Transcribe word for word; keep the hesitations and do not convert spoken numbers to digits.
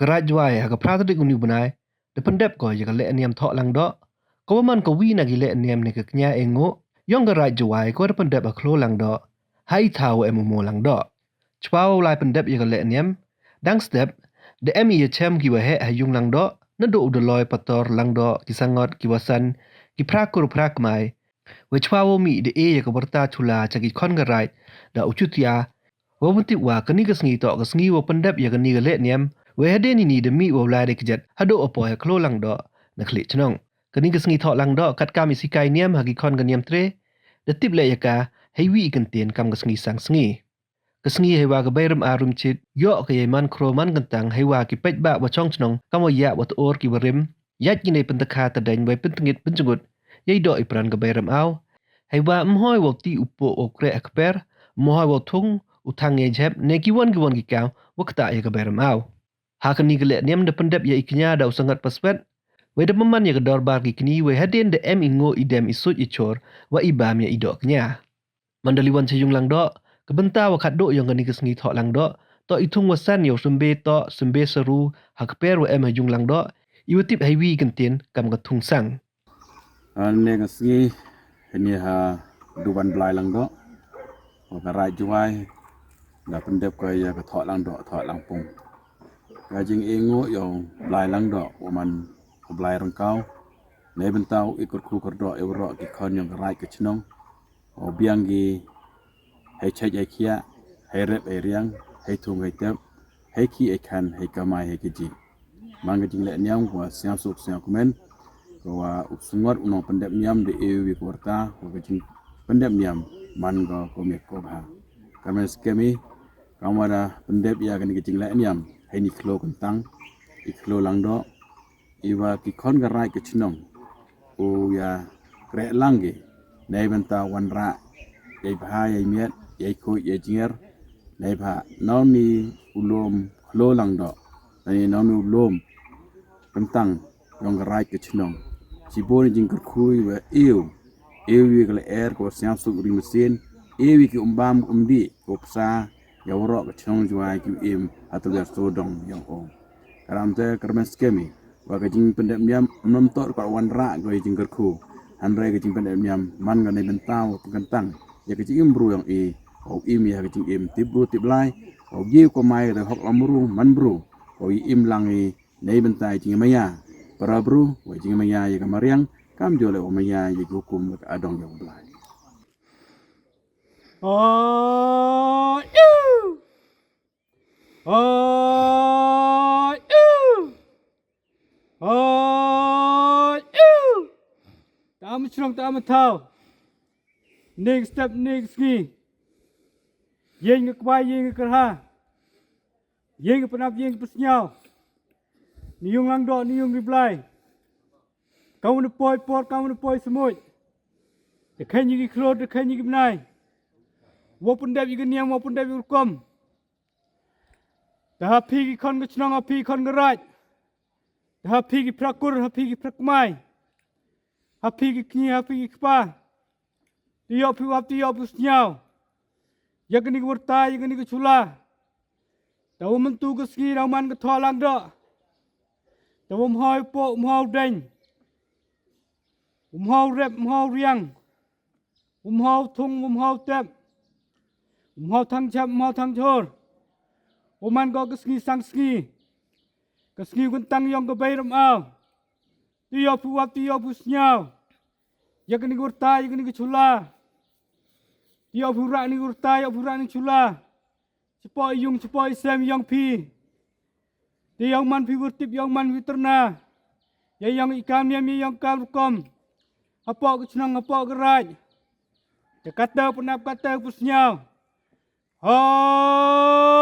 Ka Raij Jwai ha ka phra tarik uni u bnai da pyndep ko ya ka lehniam Thoh Langdoh, ka wa man ka wi na ki lehniam ne ka kñia e ngooh yong ka Raij Jwai ka wa da pyndep ha Khloo Langdoh, ha i thaw wa em u Moo Langdoh. Chwa wow lai pyndep ya ka lehniam, dang step da em i yachem ki wa heh ha yung Langdoh, nadooh u Daloi, Pator, Langdoh, ki Sangot, ki Wasan, ki Phra Kur Phra Kmai. Wei chwa wow mih da e ya ka wyrta chula cha ki khon ka raij da u Chutia, wow pyntip wa kani ka sngi toh ka sngi wow pyndep ya kani ka lehniam. Wei hadien ini da mih wow lai da kjat hadooh ha poi ha Khloo Langdoh na khlieh chnong. Kani ka sngi Thoh Langdoh katkam i sikai niam ha ki khon ka niam tre da tip leh ya ka heiwi i kyntien kam ka sngi sang sngi. Ka sngi heiwa ka Bei Rymaw Rymchit yoh ka yei man khroo man kyntang, heiwa ki paidbah wa chong chnong kam wa yah wa toor ki wa rim, yait ki nei pyntakha tadeiñ wei pyntngit pynjngut yei doh i pran ka Bei Rymaw. Heiwa ym hoi wow ti u pooh wow kreh ha kper, ym hoi wow thung u thang yei jhep ne ki won ki won ki kaam wa ktah ya ka Bei Rymaw. Ha kani ka lehniam da pyndep ya i kñia da u Sangot Paswet, wei da pynman ya ka dorbar ki kñi, wei hadien da em i ngooh i dem i suit i chor wa i baam ya i doh kñia. Manda liwan cha yung Langdoh, ka bynta wa khaddooh yong kani ka sngi Thoh Langdoh toh i thung wa san yow symbe toh symbe saru ha kper wa em ha yung Langdoh, i wa tip heiwi i kyntien kam ka thung sang. Ane ka sngi, hini ha duwan Blai Langdoh, wa ka Raij Jwai da pyndep ko ya ka Thoh Langdoh Thoh Langpung. Ka jing e ngooh yong Blai Langdoh wa man u Blai Ryngkaw, nei bynta u i kyrkhu kyrdoh e waroh ki khon yong ka raij ka chnong, u biang ki hei chait hei khiah, hei rep hei riang, hei thung hei tep, hei khih hei khan, hei kamai hei kajih. Man ka jinglehniam ka wa sñiaw suk sñiaw kmen, ka wa u Sangot u nongpyndep niam da e u ya ka wyrta wa ka jingpyndep niam man ka ko miat ko bha. Ka men skhem i, kam wa da pyndep ya kani ka jinglehniam heini Khloo kyntang, i Khloo Langdoh, i wa ki khon ka raij ka chnong u ya kreh lang ki nei bynta wanrah yei bha yei miat, yei khuid yei jngiar, nei bha nongni u loom Khloo Langdoh, nei nongni u loom kyntang yong ka raij ka chnong. Chibun i jingkyrkhu i wa e u, e u ya ka lyer ka wa sñiaw suk ri mynsiem, e u ya ki umbaam umdih ka wa psa ya waroh ka chnong Jwai ki wa im ha tawar sawdong yong o. Karamte ka men skhem i wa ka jingpyndep niam ym toh ka wanrah ka jingkyrkhu, hynrei ka jingpyndep niam man ka nei bynta wa pynkyntang ya ka jingim bru yong i, wow im i ha ka jingim tip bru tip Blai, wow ye u kamai ka hok lam bru man bru, wow i im lang i nei bynta i jingmaya para bru, wa jingmaya ya ka mariang, kamjooh leh wa maya ya ki hukum wa ka adong yong Blai. Oi, iu! Oi, iu! Oi, iu! Ta am chnong, ta am thaw. Ning step, ning sngi. Yeng ka kwai, yeng ka kyrha. Yeng ka pnap, yeng ka psñiaw. Ni yung Langdoh, ni yung ri Blai. Kam u na poi por, kam u na poi smuit. Da khein ya ki khlur, da khein ya ki bnai. Wa pyndep ya ki niam, wa pyndep ya ki rukom. Da ha phi ki khon ka chnong, ha phi ki khon ka raij. Da ha phi ki phra kur, ha phi ki phra kmai. Ha phi ki kñi, ha phi ki kpa. Te yoh phi u ap, te yoh phi u sñiaw. Ya kani ka wyrta, ya kani ka chula. Da wa myntu ka sngi, da wa man ka Thoh Langdoh. Da wa ym hoi u pooh, ym hoi u deiñ. Ym hoi u rep, ym hoi u riang. Ym hoi u thung, ym hoi u tep. Ym hoi u thang jhep, ym hoi u thang jhur. Wa man ko ka sngi sang sngi. Ka sngi kyntang yong ka Bei Rymaw. Te yoh phi u ap, te yoh phi u sñiaw. Ya kani ka wyrta, ya kani ka chula. Te yoh phi u rah kani ka wyrta, yoh phi u rah kani ka chula. Chapoh i yung, chapoh i sem yong phi. Te yow man phi wyrtip, yow man phi tyrna. Ya yong i kam niam, ya yong kam rukom. Hapoh ka chnong, hapoh ka raij. Te katta u pnap, katta u psñiaw. Ho!